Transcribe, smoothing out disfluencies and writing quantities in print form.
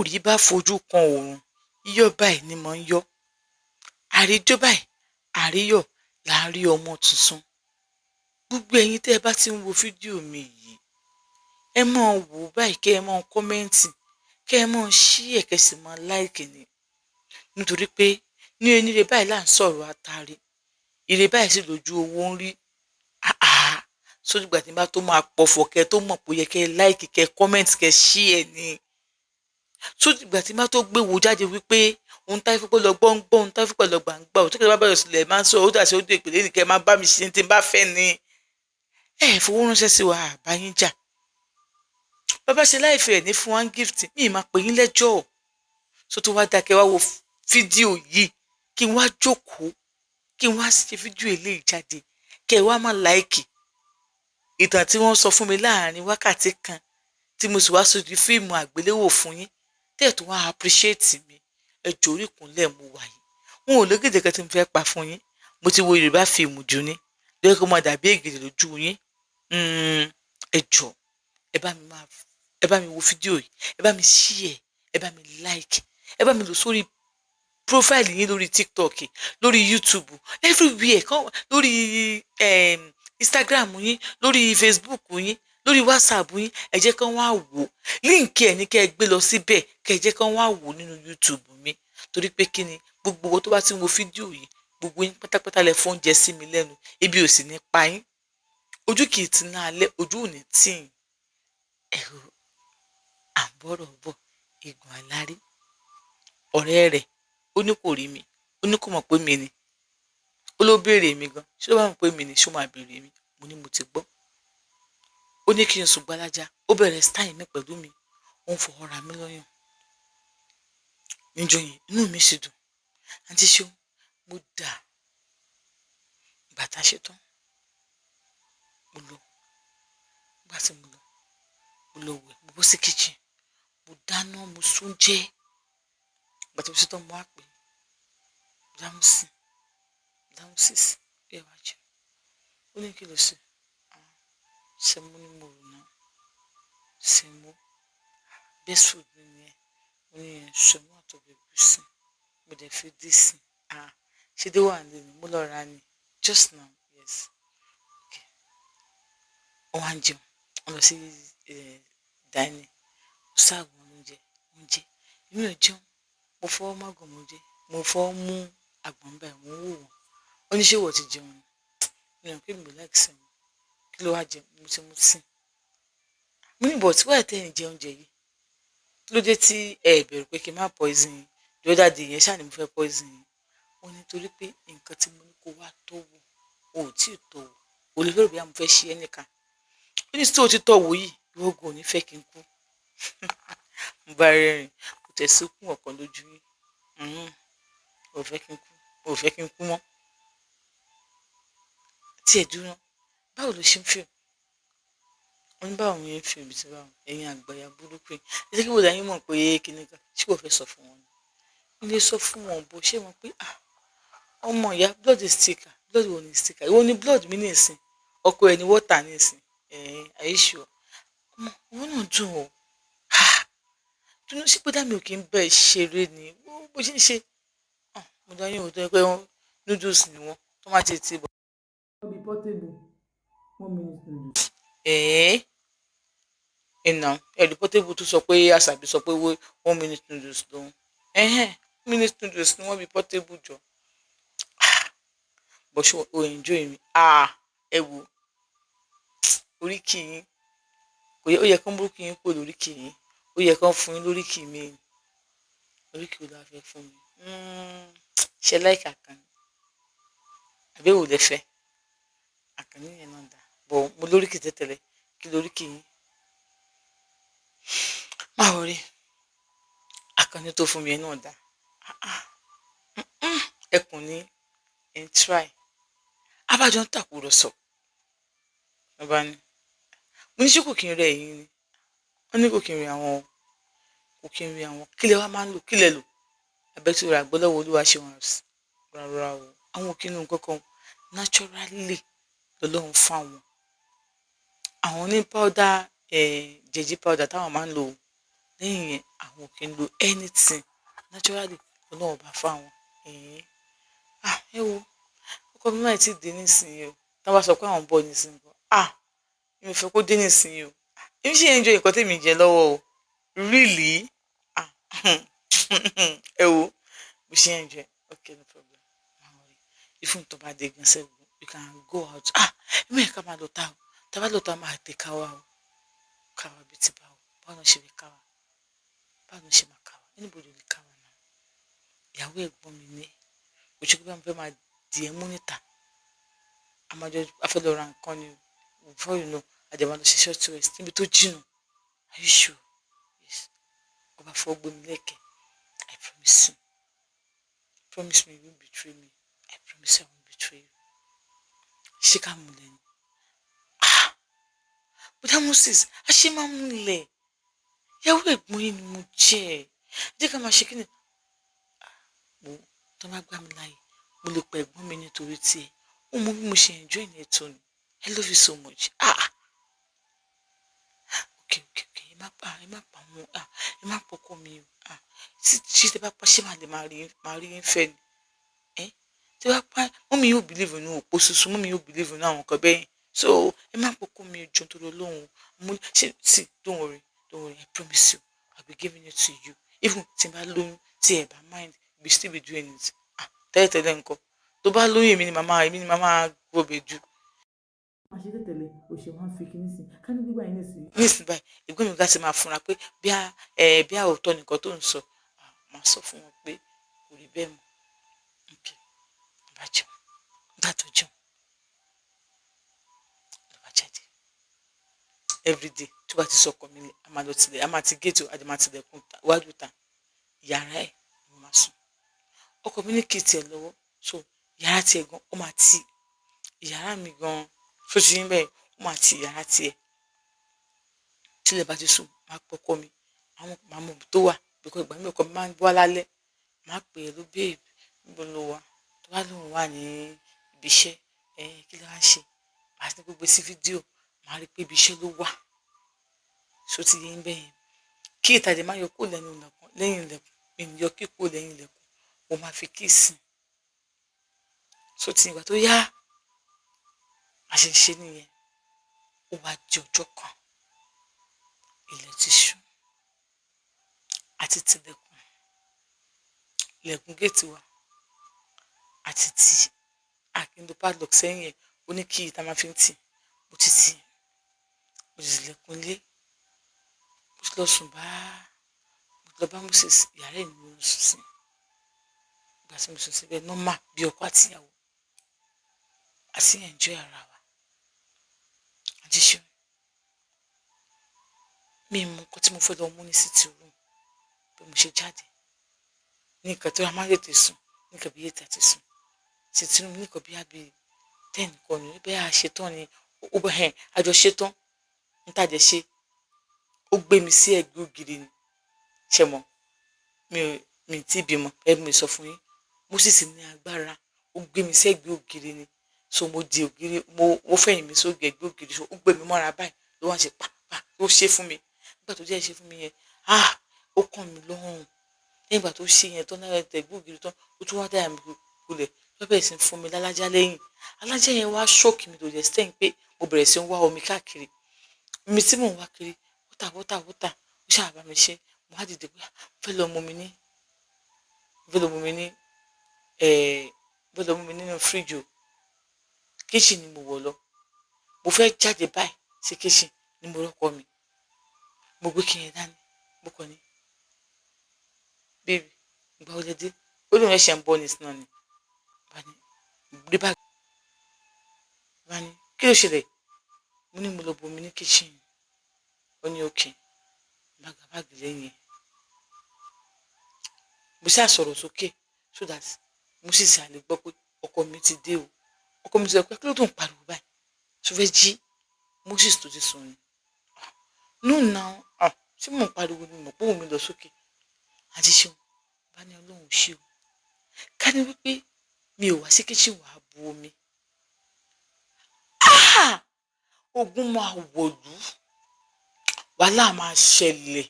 Bóòrí bá fojú kan oòrùn, yíyọ́ báyìí ni mò ń yọ́. Àríjó báyìí, àríyọ̀ là ń rí ọmọ tuntun. Gbogbo ẹ̀yin tẹ́ ẹ bá ti ń wo fídíò mi yìí, ẹ máa wò ó báyìí, kẹ́ ẹ máa comment, kẹ́ ẹ máa share, kẹ́ ẹ sì máa like ni. Nítorí pé ní eníre báyìí là ń sọ̀rọ̀ atare, ire báyìí sì lójú owó ń rí. Àá sódìgbà tí n bá tó máa pọ̀fọ̀ kẹ́ ẹ tó mọ̀ pé ó yẹ kẹ́ ẹ like, kẹ́ ẹ comment, kẹ́ ẹ share ni. Sódìgbà tí n bá tó gbé wo jáde wípé ohun táyé fúnpẹ́ lọ gbọ́ ń gbọ́, ohun táyé fúnpẹ́ lọ gbà ń gbà, òtún kí ẹ bá bẹ̀rẹ̀ sílẹ̀ máa ń sọ ó dà sí ó dé ìpìlẹ̀ nìkẹ́ máa bá mi ṣe tí n bá fẹ́ ni. Ẹ fowó ránṣẹ́ sí wa, àbá yín jà. Bàbá ṣe láìfẹ́ ẹ̀ ní fún wa gift, mi ì máa pè yín lẹ́jọ́. Tó tó wá dákẹ́ wá wo fídíò yìí, kí n wá jókòó, kí n wá ṣe fídíò eléyìí jáde, kẹ́ ẹ wá má like ìtàn tí wọ́n sọ fún mi láàrin wákàtí kan, tí mo sì wá sójú fíìmù àgbéléwò fún yín, tẹ́ ẹ̀ tó wá appreciate mi. Ẹ jọ̀ọ́, orí ìkúnlẹ̀ mo wà yìí, wọn ò lógèdè kan tí mo fẹ́ pa fún yín. Mo ti wo Yorùbá fíìmù jù ní lórí kó máa dàbí ègèdè lójú yín. Ẹ jọ̀ọ́, ẹ bá mi wo fídíò yìí, ẹ bá mi share, ẹ bá mi like, ẹ bá mi lò sórí profile yín, lórí TikTok, lórí YouTube, everywhere kan, lórí Instagram yín, lórí Facebook yín, lórí WhatsApp yín. Ẹ jẹ́ kán wá wò. Link ẹ̀ ní kẹ́ ẹ gbé lọ síbẹ̀, kẹ́ ẹ jẹ́ kán wá wò nínú YouTube mi. Torí pé kí ni? Gbogbo owó tó bá ti ń wo fídíò yìí, gbogbo yín pátápátá lẹ fún oúnjẹ sí mi lẹ́nu, ebi ò sì ní pa yín. Ojú kì í ti ná alẹ́, ojú ò ní tì yín. Ẹ̀rọ à ń bọ̀rọ̀ bọ̀ igun alárí. Ọ̀rẹ́ rẹ̀ ó ní kò rí mi, ó ní kò mọ̀ pé mi ni. Ó ló béèrè mi gan. Ṣé ó bá mọ̀ pé mi ni, ṣó máa béèrè mi? Mo ní mo ti gbọ́. Ó ní kí n sùn gbalaja. Ó bẹ̀rẹ̀ style mi pẹ̀lú mi, ó ń fọwọ́ ra mí lọ́yàn níjọ́ yẹn. Inú mi sì dùn. Àǹtí ṣeun, mo dà bàtà ṣetán, mo lọ. Nígbà tí mo lọ, mo lọ wẹ̀, mo bọ́ sí kitchen, mo dáná, mo sóúnjẹ. Ìgbà tí mo ṣetán, mo wá pè é dáhùn sí dáhùn sí sí bí ẹ wá jẹun. Ó ní kí ló ṣe semo ni mo rò náà. Semo, best food mi nìyẹn. Mo ní yẹn, semo àtọbẹ̀ ẹ̀gúsí, mo dẹ̀ fi dé sí. Ah, ṣé dé wà nílé ni? Mo lọ ra ni just now. Yes, okay. Wọ́n wá ń jẹun, wọ́n lọ sí dining, mo sáàbù wọn lóúnjẹ, oúnjẹ. Èmi ò jẹun, mo fọwọ́ mágùn, mo jẹ, mo fọwọ́ mú àgbọ̀n báyìí, mo ń wò wọ́n. Ó ní ṣé ìwọ ti jẹun ni? Mi ò pé mi ò like semo. Kí ló wá jẹ? Mo ti mu tíì. Mo ní, but why tẹ́ ẹ̀ ń jẹ oúnjẹ yìí? Kí ló dé tí ẹ bẹ̀rù pé kí n má poison yín? The other day yẹn ṣáà ni mo fẹ́ poison yín. Ó ní torí pé nǹkan tí mo ní kó wá tọ́wò, o ò tí ì tọ́wò, o lè fẹ́ràn bí mo fẹ́ ṣe ẹ́ nìkan. Ó ní tí o ti tọ́wò yìí, ìwọ gan ò ní fẹ́ kí n kú. Mo bá rẹ́rìn. Kò tẹ̀ sí kún ọ̀kan lójú yín. Ò fẹ́ kí n kú, ò fẹ́ kí n kú mọ́. Tí ẹ dúró, báwo ló ṣe ń feel? Wọ́n ní báwo ni ń feel bí ti báwo? Ẹ̀yin àgbàyà burúkú yìí. Ẹ jẹ́ kí bọ̀dá yín mọ̀ pé kíni kan. Ṣé ìwọ fẹ́ sọ fún wọn ni? Mo lè sọ fún wọn bó ṣé mọ̀ pé, ah, ọmọ ìyá, blood is thicker. Blood wo ni is thicker? Ìwọ ni blood mi nísìn. Ọkọ ẹ ni water nísìn. Eh, are you sure? Ọmọ, ìwọ náà dùn o. Ah, dúró, ṣé bọ̀dá mi ò kí ń bá ẹ ṣeré ni? Bó ṣe ń ṣe. Ah, bọ̀dá yín ò tó ẹ pé noodles ni wọ́n. Tó máa ti ti bọ̀. Bí Portable, one minute noodles. Eh, ìnà ẹ̀rí Portable tó sọ pé Àṣàbí sọ pé one minute noodles lòun. Ẹ̀hẹ́n, one minute noodles ni wọ́n bí Portable jọ. Bó ṣe o enjoy mi. Ah, ẹ wo oríkì yín. Kò yẹ, ó yẹ kán búrúkì yín kúrò lóríkì yín. Ó yẹ kán fún yín lóríkì mi. Oríkì wo la fẹ́ fún mi? Ṣe like Àkànní? Àbí èwo lẹ fẹ́? Àkànní yẹn náà dà. But mo lóríkì tẹ́tẹ̀lẹ̀. Kí lóríkì yín? Má worry. Àkànní tó fún mi yẹn náà dà. Ah, ah, ẹkùn ní ẹ̀ ń try. Abájọ ń tàkùrọ̀sọ. Wọ́n bá ní, mo ní ṣé kò kí n rẹ ẹ̀yin ni? Wọ́n ní kò kí n rẹ àwọn o. Kò kí n rẹ àwọn. Kí lẹ wá máa ń lò? Kí lẹ lò? Abẹ́ tí ó ra àgbo lọ́wọ́ Olúwaṣeun. Rárá o. Àwọn ò kí ń lo nǹkan kan. Naturally lọ́lọ́run fún àwọn. Àwọn ní powder, jẹ̀dí powder táwọn máa ń lò. Lẹ́yìn yẹn, àwọn ò kí ń lo anything. Naturally Ọlọ́run bá fáwọn. Ẹ̀ẹ́n, ah, ẹ wo, ọkọ mi máa ti dé nísìnyí o. Tí wọ́n bá sọ pé àwọn ń bọ̀ nísìnyí, ah, mi ò fẹ́ kó dé nísìnyí o. Èmi ṣì ń enjoy nǹkan tèmi jẹ lọ́wọ́ o. Really? Ah, ẹ wo, bó ṣe ń enjoy. Okay, no problem. Má worry. Even tó bá dé gan sef, you can go out. Ah, èmi ẹ̀ ká máa lọ ta o. Tá bá lọ ta, máa tè ká wa o. Ká wa bíi ti báwo? Báwo ni wọ́n ṣe lè ká wa? Báwo ni wọ́n ṣe máa ká wa? Anybody ò lè ká wa náà. Ìyàwó ẹ̀gbọ́n mi ni. Kò ṣe pé mo fẹ́ máa dì ẹ́ mú níta. A máa jọ, a fẹ́ lọ ra nǹkan ni. Before you know, a dẹ̀ máa lọ ṣe short rest níbi tó jìnnà. Are you sure? Yes. Ó bá fọwọ́ gbé mi lẹ́kẹ̀ẹ́. I promise you. Promise me you won't betray me. I promise I won't betray you. Ṣé ká múlẹ̀ ni? Ah! Bọ́dá Moses, a ṣe máa múlẹ̀. Ìyàwó ẹ̀gbọ́n yín ni mo jẹ́. Jẹ́ ká máa ṣe kíni. Wo, tó bá gbá mi láàyè, mo lè pa ẹ̀gbọ́n mi nítorí tí ẹ. Ó mọ bí mo ṣe enjoy ní ètò ni. I love you so much. Ah! Okay. Ẹ má pa, ẹ má pa wọn. Ah, ẹ má pọkọ mi o. Ah, tí tẹ bá pa, ṣé màá lè máa rí yín fẹ́ ni? Eh? Tí bá pa, mummy yóò believe nínú òpó ṣoṣo, mummy yóò believe nínú àwọn nǹkan bẹ́ẹ̀. So, ẹ má pọkọ mi o, jọ̀ọ́ nítorí Ọlọ́run. Mo ṣe, see, don't worry, don't worry. I promise you, I'll be giving it to you. Even tí n bá lóyún, tí ẹ bá mind, we still be doing it. Ah, tẹ́lẹ̀ tẹ́lẹ̀ ńkọ́. Tó bá lóyún, èmi ni màmá gbọ́bẹ̀ jù. Má ṣe tẹ̀tẹ̀lẹ̀, o ṣe wọ́n fi kíní sí. Ká ní gbígbà yín nísìnyí. Nísìnyí báyìí, ẹ̀gbọ́n mi gá ti máa fúnra pé bí a, bí a òótọ́ nìkan tó ń sọ. Ah, màá sọ fún wọn pé kò rí bẹ́ẹ̀ mọ́. Okay. Bá jẹun. Nígbà tó jẹun, ló bá jáde. Everyday tó bá ti sọ ọkọ mi, a máa lọ tilẹ̀, a máa ti gate, a máa tilẹ̀kùn wájú ta. Yàrá ẹ̀ ni mo máa sùn. Ọkọ mi ní key tiẹ̀ lọ́wọ́, so yàrá tiẹ̀ gan, ó máa ti yàrá mi gan, ṣó ti yín bẹ́ẹ̀? Ó máa ti yàrá tiẹ̀. Tílẹ̀ bá ti sùn, máa pe ọkọ mi, àwọn màá mọ ibi tó wà, because ìgbà míì ọkọ mi máa ń wá lálẹ́. Màá pè é ló, "Babe, níbo lo wà?" Tó bá lóun wà ní ibi iṣẹ́, ẹ kí ló wá ń ṣe? Màá ní kó gbé sí fídíò, màá rí pé ibi iṣẹ́ ló wà. Ṣó ti yé yín bẹ́ẹ̀ yẹn? Kí ìtajà máa yọ kúrò lẹ́nu ilẹ̀kùn, lẹ́yìn ilẹ̀kùn, mi ò ní yọ key kúrò lẹ́yìn ilẹ̀kùn, mo máa fi key sí. Ṣó ti ìgbà tó yá, a ṣe ń ṣe nìyẹn. Ó wá di ọjọ́ kan, ilẹ̀ ti ṣú, àti tilẹ̀kùn, ilẹ̀kùn géètì wa, àti tì, a kì í lo padlock sẹ́yìn ẹ̀, ó ní key tá a máa fi ń tì. Mo ti tì, mo ti tilẹ̀kùn ilé, mo ti lọ sùn bá, mo ti lọ bá Moses, yàrá ẹ̀ ni mo lọ sùn sí. Ìgbà tí mo sùn síbẹ̀, normal bí ọkọ àti ìyàwó, a sì enjoy ara wa. Àǹtí Ṣeun, mi mọ nǹkan tí mo fẹ́ lọ mú ní sitting room. Bí mo ṣe jáde ní nǹkan tí a máa ń tètè sùn, ní nǹkan bí 8:30 sùn sitting room, ní nǹkan bí àbí 10 kọ́ ni bí a ṣe tán ni ó bá ẹ̀ àjọ ṣe tán ń tàjẹ̀ ṣe, ó gbé mi sí ẹ̀gbẹ́ ògiri ni. Ṣe mọ̀, mi ò tí ì bímọ ẹ, mi sọ fún yín, Moses ní agbára, ó gbé mi sí ẹ̀gbẹ́ ògiri ni. So mo di ògiri, mo fẹ̀yìn mi sókè ẹ̀gbẹ́ ògiri, so ó gbé mi mọ́ra báyìí, ló wá ṣe pa pa ló ṣe fún mi. Nígbà tó jẹ́ ṣe fún mi yẹn, ah, ó kàn mí lọ́rùn. Lẹ́yìn ìgbà tó ṣe yẹn tán náà, ẹ̀gbẹ́ ògiri tán, ó tún wá dáyà mi kulẹ̀, ló bẹ̀rẹ̀ sí fún mi lálájá lẹ́yìn. Alájá yẹn wá shock mi tó jẹ́ sẹ́yìn pé mo bẹ̀rẹ̀ sí ń wá omi káàkiri. Omi tí mò ń wá kiri, water, water, water, ó ṣáà bá mi ṣe. Mo wá dìde pé mo fẹ́ lọ mu omi ní, mo fẹ́ lọ mu omi ní, mo fẹ́ lọ mu omi nínú fridge o. Kitchen ni mo wọ̀ lọ. Mo fẹ́ jáde báyìí sí kitchen ni mo rọ́kọ mi. Mo gbé kí yẹn dání, mo kàn ní, "Baby, ìgbà wo lẹ dé?" Ó lóun ẹ̀ṣẹ̀ ń bọ̀ ní ìsìn náà ni. Bá ní gbé báàgì, bá ní kí ló ṣẹlẹ̀? Mo ní mo lọ bomi ní kitchen. Ó ní okay. Bá gba báàgì lẹ́yìn ẹ̀. Mo ṣáà sọ̀rọ̀ sókè so that Moses á lè gbọ́ pé ọkọ mi ti dé o. Ọkọ mi ti sọ pé kí ló tó ń pariwo báyìí? Ṣó fẹ́ jí Moses tó ti sùn ni? No now, ah, tí mò ń pariwo ni mo pé òun mi lọ sókè. Àti ṣeun bá ní Ọlọ́run ṣe o. Ká ní wípé mi ò wá sí kitchen wàá bu omi. Ah! Ogun máa wọ̀lú, wàhálà máa ṣẹlẹ̀.